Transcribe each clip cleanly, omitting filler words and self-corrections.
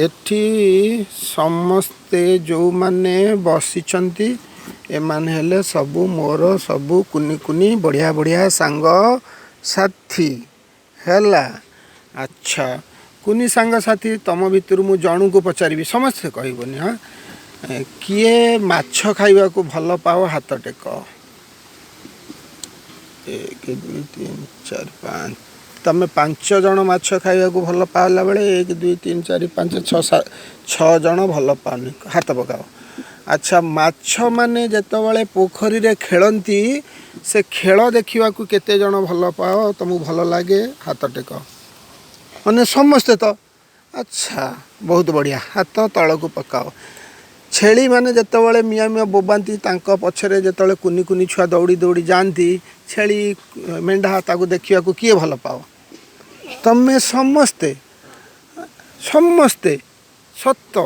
ଏଠି ସମସ୍ତେ ଯେଉଁମାନେ ବସିଛନ୍ତି, ଏମାନେ ହେଲେ ସବୁ ମୋର ସବୁ କୁନି କୁନି ବଢ଼ିଆ ବଢ଼ିଆ ସାଙ୍ଗ ସାଥୀ ହେଲା। ଆଚ୍ଛା କୁନି ସାଙ୍ଗସାଥି, ତମ ଭିତରୁ ମୁଁ ଜଣଙ୍କୁ ପଚାରିବି, ସମସ୍ତେ କହିବନି। ହଁ, କିଏ ମାଛ ଖାଇବାକୁ ଭଲ ପାଅ, ହାତ ଟେକ। ଏକ, ଦୁଇ, ତିନି, ଚାରି, ପାଞ୍ଚ। ତମେ ପାଞ୍ଚ ଜଣ ମାଛ ଖାଇବାକୁ ଭଲ ପାଇଲା ବେଳେ ଏକ, ଦୁଇ, ତିନି, ଚାରି, ପାଞ୍ଚ, ଛଅ, ସାତ, ଛଅ ଜଣ ଭଲ ପାଉନି, ହାତ ପକାଅ। ଆଚ୍ଛା, ମାଛମାନେ ଯେତେବେଳେ ପୋଖରୀରେ ଖେଳନ୍ତି, ସେ ଖେଳ ଦେଖିବାକୁ କେତେ ଜଣ ଭଲ ପାଅ, ତମକୁ ଭଲ ଲାଗେ, ହାତ ଟେକ। ମାନେ ସମସ୍ତେ ତ। ଆଚ୍ଛା, ବହୁତ ବଢ଼ିଆ, ହାତ ତଳକୁ ପକାଅ। ଛେଳିମାନେ ଯେତେବେଳେ ମିଆଁ ମିଆଁ ବୋବାନ୍ତି, ତାଙ୍କ ପଛରେ ଯେତେବେଳେ କୁନି କୁନି ଛୁଆ ଦୌଡ଼ି ଦୌଡ଼ି ଯାଆନ୍ତି, ଛେଳି ମେଣ୍ଢା, ତାକୁ ଦେଖିବାକୁ କିଏ ଭଲ ପାଅ? ତମେ ସମସ୍ତେ, ସମସ୍ତେ ସତ?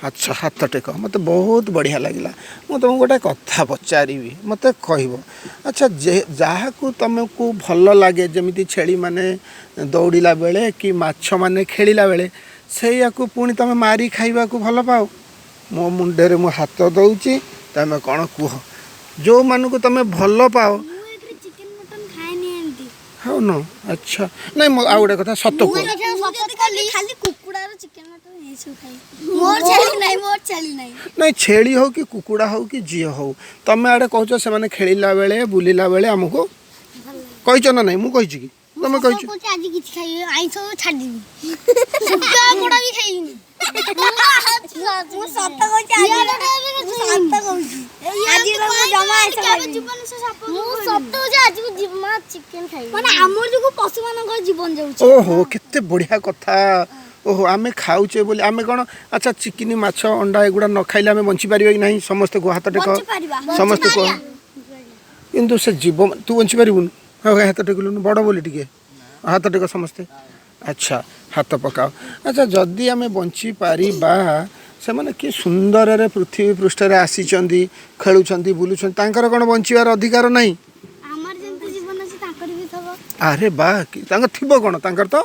ଆଚ୍ଛା, ହାତ ଟେକ। ମୋତେ ବହୁତ ବଢ଼ିଆ ଲାଗିଲା। ମୁଁ ତୁମକୁ ଗୋଟେ କଥା ପଚାରିବି, ମୋତେ କହିବ। ଆଚ୍ଛା, ଯେ ଯାହାକୁ ତୁମକୁ ଭଲ ଲାଗେ, ଯେମିତି ଛେଳିମାନେ ଦୌଡ଼ିଲା ବେଳେ କି ମାଛମାନେ ଖେଳିଲା ବେଳେ, ସେଇଆକୁ ପୁଣି ତୁମେ ମାରି ଖାଇବାକୁ ଭଲ ପାଅ? ମୋ ମୁଣ୍ଡରେ ମୁଁ ହାତ ଦେଉଛି, ତୁମେ କ'ଣ କୁହ, ଯେଉଁମାନଙ୍କୁ ତୁମେ ଭଲ ପାଅ? ମୁଁ ଏଥିରେ ଚିକେନ ମଟନ ଖାଏନି ଏମିତି। ହଉ ନ। ଆଚ୍ଛା, ନାଇଁ, ମୁଁ ଆଉ ଗୋଟେ କଥା ସତ କୁହ। ଖାଲି କୁକୁଡ଼ାର ଚିକେନ ମଟନ ଏସବୁ ଖାଇ। ମୋର ଛେଳି ନାହିଁ, ମୋର ଛେଳି ନାହିଁ। ନାଇଁ, ଛେଳି ହଉ କି କୁକୁଡ଼ା ହଉ କି ଯିଏ ହଉ, ତମେ ଆଡ଼େ କହୁଛ ସେମାନେ ଖେଳିଲା ବେଳେ ବୁଲିଲା ବେଳେ ଆମକୁ କହିଛ ନା ନାଇଁ? ମୁଁ କହିଛି କି ତମେ କହିଛ? କହୁଛି ଆଜି କିଛି ଖାଇବି, ଆଇଁଷ ଛାଡ଼ିଦେବି, ଶୁଖୁଆ ପୋଡ଼ା ବି ଖାଇବିନି। ମୁଁ ସତ କହୁଛି, ଆଜି ମୁଁ ସତ କହୁଛି, ଆଜି ମୁଁ ଜମା ଆଇଁଷ ଖାଇବିନି। ମୁଁ ସତ କହୁଛି, ଆଜି ମୁଁ ଜମା ଚିକେନ ଖାଇବି। ମାନେ ଆମର ଯୋଗୁ ପଶୁମାନଙ୍କର ଜୀବନ ଯାଉଛି। ଓହୋ, କେତେ ବଢ଼ିଆ କଥା। ଓହୋ, ଆମେ ଖାଉଛେ ବୋଲି ଆମେ କ'ଣ? ଆଚ୍ଛା, ଚିକେନ, ମାଛ, ଅଣ୍ଡା ଏଗୁଡ଼ା ନ ଖାଇଲେ ଆମେ ବଞ୍ଚିପାରିବା କି ନାହିଁ? ସମସ୍ତେ କୁହ, ହାତ ଟେକ। ବଞ୍ଚିପାରିବା। ସମସ୍ତେ କୁହ। କିନ୍ତୁ ସେ ଜୀବ, ତୁ ବଞ୍ଚିପାରିବୁନି? ହଉ, ହାତ ଟେକିଲୁନି ବଡ଼ ବୋଲି, ଟିକେ ହାତ ଟେକ ସମସ୍ତେ। ଆଚ୍ଛା, ହାତ ପକାଅ। ଆଚ୍ଛା, ଯଦି ଆମେ ବଞ୍ଚିପାରିବା, ସେମାନେ କି ସୁନ୍ଦରରେ ପୃଥିବୀ ପୃଷ୍ଠରେ ଆସିଛନ୍ତି, ଖେଳୁଛନ୍ତି, ବୁଲୁଛନ୍ତି, ତାଙ୍କର କ'ଣ ବଞ୍ଚିବାର ଅଧିକାର ନାହିଁ? ଆମର ଯେମିତି ଜୀବନ ଅଛି, ତାଙ୍କର ବି ଥବ। ଆରେ ବା, ତାଙ୍କର ଥିବ କ'ଣ, ତାଙ୍କର ତ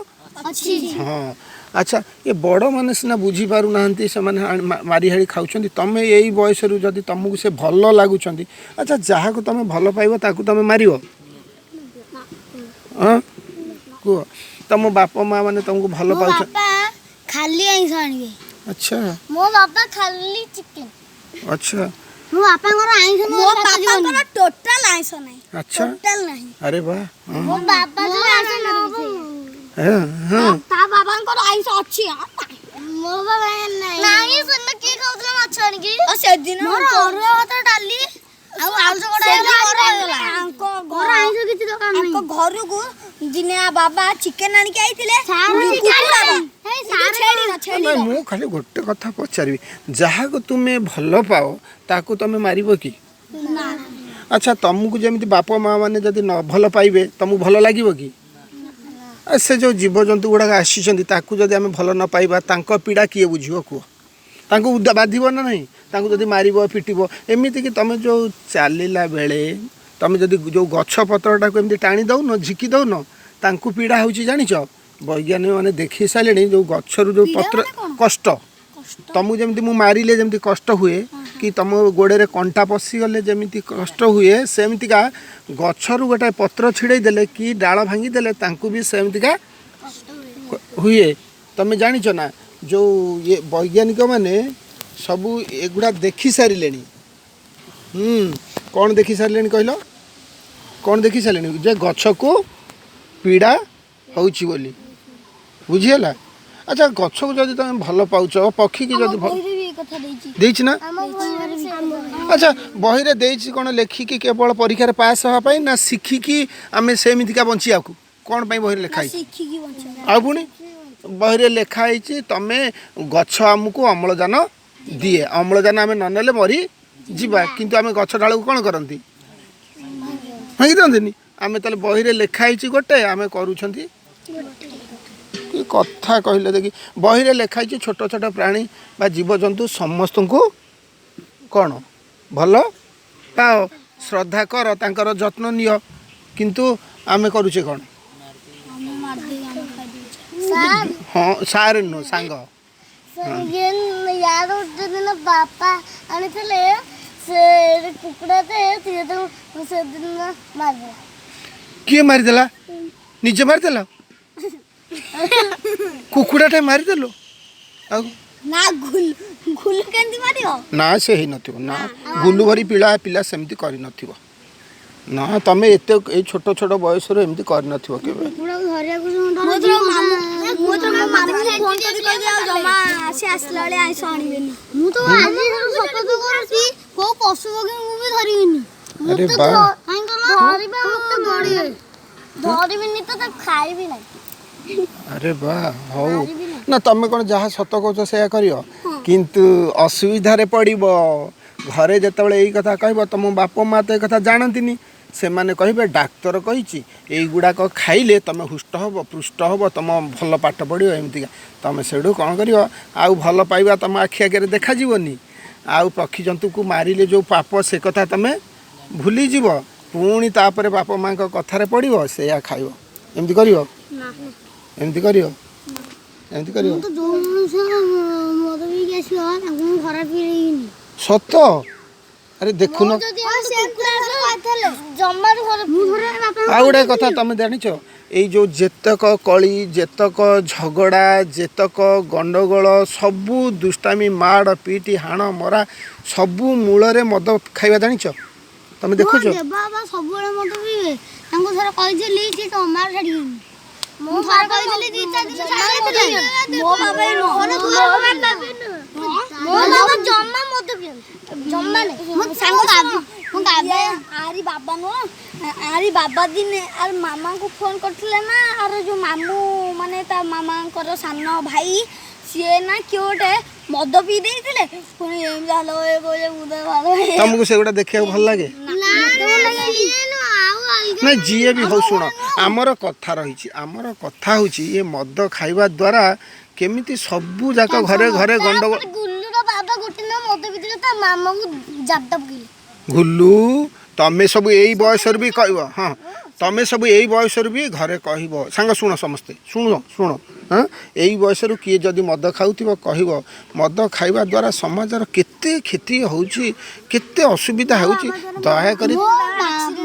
ଅଛି। ହଁ। ଆଚ୍ଛା, ଏ ବଡ଼ମାନେ ସିନା ବୁଝିପାରୁନାହାନ୍ତି, ସେମାନେ ମାରି ହାଡ଼ି ଖାଉଛନ୍ତି। ତମେ ଏଇ ବୟସରୁ ଯଦି ତମକୁ ସେ ଭଲ ଲାଗୁଛନ୍ତି, ଆଚ୍ଛା, ଯାହାକୁ ତମେ ଭଲ ପାଇବ ତାକୁ ତମେ ମାରିବ? ହଁ, କୁହ, ତମ ବାପା ମା ମାନେ ତମକୁ ଭଲ ମୋ ପାଉଛନ୍ତି? ବାପା ଖାଲି ଆଇଁଷ ଆଣିବେ। ଆଚ୍ଛା। ମୋ ବାପା ଖାଲି ଚିକେନ। ଆଚ୍ଛା। ମୋ ବାପାଙ୍କର ଆଇଁଷ, ମୋ ବାପାଙ୍କର ଟୋଟାଲ ଆଇଁଷ ନାହିଁ। ଆଚ୍ଛା। ଟୋଟାଲ ନାହିଁ। ଆରେ ବା, ହଁ। ମୋ ବାପା ଯୋଉ ଆଇଁଷ ନ ହଁ। ତା ବାବାଙ୍କର ଆଇଁଷ ଅଛି, ମୋ ବାବା ନାହିଁ। ସେଦିନ କିଏ ଖାଉଥିଲା ମାଛ ଆଣିକି? ସେଦିନ ମୋର ଅରୁଆ ଭାତ, ଡାଲି ଆଉ ଆଳୁ ଚକଟା ହେଇଗଲା। ଘର ଆଇଁଷ କିଛି ଦରକାର ନାହିଁ। ତାଙ୍କ ଘରକୁ ଦିନେ ବାବା ଚିକେନ ଆଣିକି ଆଇଥିଲେ। ନାଇଁ, ମୁଁ ଖାଲି ଗୋଟେ କଥା ପଚାରିବି, ଯାହାକୁ ତୁମେ ଭଲ ପାଅ ତାକୁ ତମେ ମାରିବ କି? ଆଚ୍ଛା, ତମକୁ ଯେମିତି ବାପା ମା ମାନେ ଯଦି ନ ଭଲ ପାଇବେ, ତମକୁ ଭଲ ଲାଗିବ କି? ସେ ଯେଉଁ ଜୀବଜନ୍ତୁ ଗୁଡ଼ାକ ଆସିଛନ୍ତି, ତାକୁ ଯଦି ଆମେ ଭଲ ନ ପାଇବା, ତାଙ୍କ ପୀଡ଼ା କିଏ ବୁଝିବ କୁହ? ତାଙ୍କୁ ବାଧିବ ନା ନାହିଁ? ତାଙ୍କୁ ଯଦି ମାରିବ, ପିଟିବ, ଏମିତିକି ତମେ ଯେଉଁ ଚାଲିଲା ବେଳେ ତମେ ଯଦି ଯେଉଁ ଗଛ ପତ୍ରଟାକୁ ଏମିତି ଟାଣି ଦେଉନ, ଝିକି ଦେଉନ, ତାଙ୍କୁ ପୀଡ଼ା ହେଉଛି, ଜାଣିଛ? ବୈଜ୍ଞାନିକମାନେ ଦେଖି ସାରିଲେଣି, ଯେଉଁ ଗଛରୁ ଯେଉଁ ପୀଡ଼ା ପତ୍ର ମାନେ କ'ଣ? କଷ୍ଟ। ତମକୁ ଯେମିତି ମୁଁ ମାରିଲେ ଯେମିତି କଷ୍ଟ ହୁଏ କି ତମ ଗୋଡ଼ରେ କଣ୍ଟା ପଶିଗଲେ ଯେମିତି କଷ୍ଟ ହୁଏ, ସେମିତିକା ଗଛରୁ ଗୋଟେ ପତ୍ର ଛିଡ଼େଇ ଦେଲେ କି ଡାଳ ଭାଙ୍ଗିଦେଲେ ତାଙ୍କୁ ବି ସେମିତିକା ହୁଏ। ତମେ ଜାଣିଛ ନା, ଯେଉଁ ଇଏ ବୈଜ୍ଞାନିକମାନେ ସବୁ ଏଗୁଡ଼ା ଦେଖି ସାରିଲେଣି। କ'ଣ ଦେଖି ସାରିଲେଣି କହିଲ? କ'ଣ ଦେଖି ସାରିଲେଣି? ଯେ ଗଛକୁ ପୀଡ଼ା ହେଉଛି ବୋଲି। ବୁଝିହେଲା? ଆଚ୍ଛା, ଗଛକୁ ଯଦି ତମେ ଭଲ ପାଉଛ, ପକ୍ଷୀକି ଯଦି ଭଲ ବହିରେ ବି ଏ କଥା ଦେଇଛି। ଦେଇଛି ନା? ଆମ ବହିରେ ବି। ଆଚ୍ଛା, ବହିରେ ଦେଇଛି କ'ଣ ଲେଖିକି କେବଳ ପରୀକ୍ଷାରେ ପାସ୍ ହେବା ପାଇଁ ନା ଶିଖିକି ଆମେ ସେମିତିକା ବଞ୍ଚିବାକୁ? କ'ଣ ପାଇଁ ବହିରେ ଲେଖା ହେଇଛି? ଶିଖିକି ବଞ୍ଚିବା। ଆଉ ପୁଣି ବହିରେ ଲେଖା ହେଇଛି, ତମେ ଗଛ ଆମକୁ ଅମ୍ଳଜାନ ଦିଏ, ଅମ୍ଳଜାନ ଆମେ ନ ନେଲେ ମରି ଯିବା, କିନ୍ତୁ ଆମେ ଗଛ ଡାଳକୁ କ'ଣ କରନ୍ତି? ଭାଙ୍ଗି ଦିଅନ୍ତିନି ଆମେ? ତାହେଲେ ବହିରେ ଲେଖା ହେଇଛି ଗୋଟେ, ଆମେ କରୁଛନ୍ତି କି କଥା କହିଲେ ଦେଖି। ବହିରେ ଲେଖା ହେଇଛି ଛୋଟ ଛୋଟ ପ୍ରାଣୀ ବା ଜୀବଜନ୍ତୁ ସମସ୍ତଙ୍କୁ କ'ଣ ଭଲ ପାଅ, ଶ୍ରଦ୍ଧା କର, ତାଙ୍କର ଯତ୍ନ ନିଅ, କିନ୍ତୁ ଆମେ କରୁଛେ କ'ଣ? ଆମେ ମାରିଦେଇ ଆମେ ଖାଇଦେଉଛେ। ହଁ, ସାର୍ ନୁହଁ, ସାଙ୍ଗ। ଇଏ ୟାର ଗୋଟେ ଦିନ ବାପା ଆଣିଥିଲେ ସେ କୁକୁଡ଼ାଟେ, ସିଏ ତାକୁ ସେଦିନ ମାରିଦେଲା। କିଏ ମାରିଦେଲା? ନିଜେ ମାରିଦେଲା? କୁକୁଡ଼ାଟା ମାରିଦେଲୁ ଆଉ? ନା, ଗୁଲୁ ଗୁଲୁ କେମିତି ମାରିବ? ନା, ସେ ହେଇନଥିବ। ନା, ଗୁଲୁ ଭରି ପିଲା ପିଲା ସେମିତି କରିନଥିବ। ନା, ତମେ ଏତେ ଏଇ ଛୋଟ ଛୋଟ ବୟସରୁ ଏମିତି କରିନଥିବ କେବେ। ମୁଁ ତ ମାମୁଁ ମୁଁ ତ ମୋ ମାମୁଁକୁ ଫୋନ କରି କହିବି ଆଉ ଜମା ସେ ଆସିଲା ବେଳେ ଆଇଁଷ ଆଣିବେନି। ମୁଁ ତ ଆଜି ଶପଥ କରୁଛି, କୋଉ ପଶୁ ପକ୍ଷୀ ମୁଁ ବି ଧରିବିନି। ଆରେ ବା! ଧରିବା ମତେ ଧରିବେ, ଧରିବିନି ତ ତାକୁ ଖାଇବି ନାହିଁ। ଆରେ ବା! ହଉ ନା, ତମେ କ'ଣ ଯାହା ସତ କହୁଛ ସେଇଆ କରିବ? କିନ୍ତୁ ଅସୁବିଧାରେ ପଡ଼ିବ। ଘରେ ଯେତେବେଳେ ଏଇ କଥା କହିବ, ତମ ବାପା ମା ତ ଏ କଥା ଜାଣନ୍ତିନି। ସେମାନେ କହିବେ ଡାକ୍ତର କହିଛି ଏଇଗୁଡ଼ାକ ଖାଇଲେ ତମେ ହୃଷ୍ଟ ହେବ, ପୃଷ୍ଟ ହେବ, ତମ ଭଲ ପାଠ ପଢ଼ିବ, ଏମିତିକା। ତମେ ସେଇଠୁ କ'ଣ କରିବ? ଆଉ ଭଲ ପାଇବା ତମ ଆଖି ଆଗରେ ଦେଖାଯିବନି। ଆଉ ପକ୍ଷୀ ଜନ୍ତୁକୁ ମାରିଲେ ଯେଉଁ ପାପ, ସେ କଥା ତମେ ଭୁଲିଯିବ। ପୁଣି ତାପରେ ବାପା ମାଆଙ୍କ କଥାରେ ପଡ଼ିବ, ସେଇଆ ଖାଇବ। ଏମିତି କରିବ? ନା। ଏମିତି କରିବ? ଏମିତି କରିବ? ମୁଁ ତ ଯୋଉ ମଣିଷ ମଦ ପିଇକି ଆସିବ, ତାଙ୍କୁ ମୁଁ ଖରାପ ପିଇବିନି। ସତ? ଆରେ ଦେଖୁନ। ଜମାରୁ। ଆଉ ଗୋଟେ କଥା ତମେ ଜାଣିଛ? ଏଇ ଯେଉଁ ଯେତକ କଳି, ଯେତକ ଝଗଡ଼ା, ଯେତକ ଗଣ୍ଡଗୋଳ, ସବୁ ଦୁଷ୍ଟାମି, ମାଡ଼ ପିଟି, ହାଣ ମରା, ସବୁ ମୂଳରେ ମଦ ଖାଇବା, ଜାଣିଛ? ତମେ ଦେଖୁଛ? ବାବା ସବୁବେଳେ ମଦ ପିଇବେ। ତାଙ୍କୁ ଥରେ କହିଥିଲି, ସେ ଜମାରୁ ଛାଡ଼ିବେନି। ମୁଁ ଥରେ କହିଥିଲି, 2-4 ଦିନ ଛାଡ଼ିଦେଇଥିଲେ। ମୋ ବାବା ମୋ ବାବା ଜମା ମଦ ପିଅନ୍ତି, ଜମା ନାଇଁ। ମୋ ସାଙ୍ଗ ମୋ ବାବା, ଆରି ବାବା ନୁହଁ, ଆରି ବାବା ଦିନେ ଆର ମାମାଙ୍କୁ ଫୋନ କରିଥିଲେ ନା, ଆର ଯୋଉ ମାମୁଁ, ମାନେ ତା ମାମାଙ୍କର ସାନ ଭାଇ, ସିଏ ନା କିଏ ଗୋଟେ ମଦ ପିଇ ଦେଇଥିଲେ। ପୁଣି ଏମିତି ହାଲୋ ଏ କହିଲେ, ମୁଁ ତ ଭଲ। ତମକୁ ସେଗୁଡ଼ା ଦେଖିବାକୁ ଭଲ ଲାଗେ ନା? ଯିଏ ବି ହଉ, ଶୁଣ, ଆମର କଥା ରହିଛି, ଆମର କଥା ହେଉଛି ଇଏ ମଦ ଖାଇବା ଦ୍ୱାରା କେମିତି ସବୁ ଯାକ ଘରେ ଘରେ ଗଣ୍ଡଗୋଳ। ଗୁଲୁର ବାବା ଗୋଟେ ଦିନ ମଦ ପିଇଥିଲେ, ତା ମାମାକୁ ଜାବଡ଼ା ପକେଇଲେ। ଗୁଲୁ, ତମେ ସବୁ ଏଇ ବୟସରୁ ବି କହିବ। ହଁ, ତମେ ସବୁ ଏଇ ବୟସରୁ ବି ଘରେ କହିବ। ସାଙ୍ଗ ଶୁଣ, ସମସ୍ତେ ଶୁଣ ଶୁଣ। ହଁ, ଏଇ ବୟସରୁ କିଏ ଯଦି ମଦ ଖାଉଥିବ କହିବ, ମଦ ଖାଇବା ଦ୍ୱାରା ସମାଜର କେତେ କ୍ଷତି ହେଉଛି, କେତେ ଅସୁବିଧା ହେଉଛି। ଦୟାକରି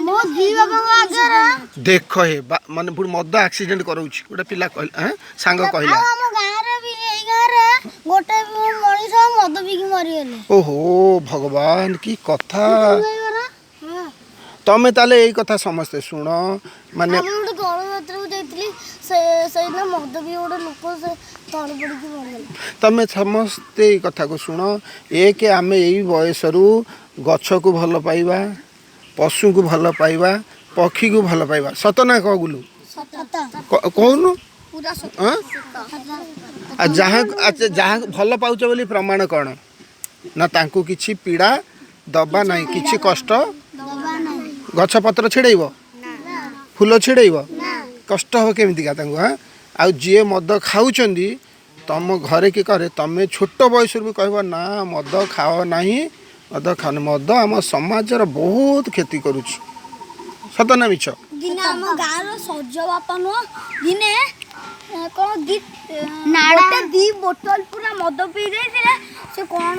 ମୋ ଦି ବାବାଙ୍କ ଆଗରେ ଦେଖ ହେ ମାନେ ପୁଣି ମଦ ଆକ୍ସିଡେଣ୍ଟ କରାଉଛି। ଗୋଟେ ପିଲା କହିଲା, ହଁ, ସାଙ୍ଗ କହିଲା। ଆଉ ଆମ ଗାଁରେ ବି, ଏଇ ଗାଁରେ ଗୋଟେ ମଣିଷ ମଦ ପିଇକି ମରିଗଲେ। ଓହୋ ଭଗବାନ, କି କଥା! ତମେ ତାହେଲେ ଏଇ କଥା ସମସ୍ତେ ଶୁଣ, ମାନେ ଆମେ ଗୋଟେ ଗଣଯାତ୍ରାକୁ ଯାଇଥିଲି, ସେ ସେଇଦିନ ମଦ ପିଇ ଗୋଟେ ଲୋକ ସେ ତଳେ ପଡ଼ିକି ମରିଗଲା। ତମେ ସମସ୍ତେ ଏଇ କଥାକୁ ଶୁଣ। ଏକ, ଆମେ ଏଇ ବୟସରୁ ଗଛକୁ ଭଲ ପାଇବା, ପଶୁଙ୍କୁ ଭଲ ପାଇବା, ପକ୍ଷୀକୁ ଭଲ ପାଇବା। ସତ ନା କହ ଗୁଲୁ? ସତ। କହୁନୁ? ପୁରା ସତ। ହଁ, ଆଉ ଯାହା, ଆଚ୍ଛା, ଯାହା ଭଲ ପାଉଛ ବୋଲି ପ୍ରମାଣ କ'ଣ ନା ତାଙ୍କୁ କିଛି ପୀଡ଼ା ଦବା ନାହିଁ, କିଛି କଷ୍ଟ। ଦବା ନାହିଁ। ଗଛ ପତ୍ର ଛିଡ଼େଇବ? ଫୁଲ ଛିଡ଼େଇବ? କଷ୍ଟ ହେବ କେମିତିକା ତାଙ୍କୁ? ହଁ, ଆଉ ଯିଏ ମଦ ଖାଉଛନ୍ତି, ତମ ଘରେ କି କରେ, ତମେ ଛୋଟ ବୟସରୁ ବି କହିବ ନା, ମଦ ଖାଅ ନାହିଁ, ମଦ ଖାଅନି, ମଦ ଆମ ସମାଜର ବହୁତ କ୍ଷତି କରୁଛି। ସତ ନା ମିଛ? ଦିନେ ଆମ ଗାଁର ସଜ ବାପା ନୁହଁ, ଦିନେ କ'ଣ ଦି ଗୋଟେ 2 ବୋଟଲ ପୁରା ମଦ ପିଇ ଦେଇଥିଲେ। ସେ କ'ଣ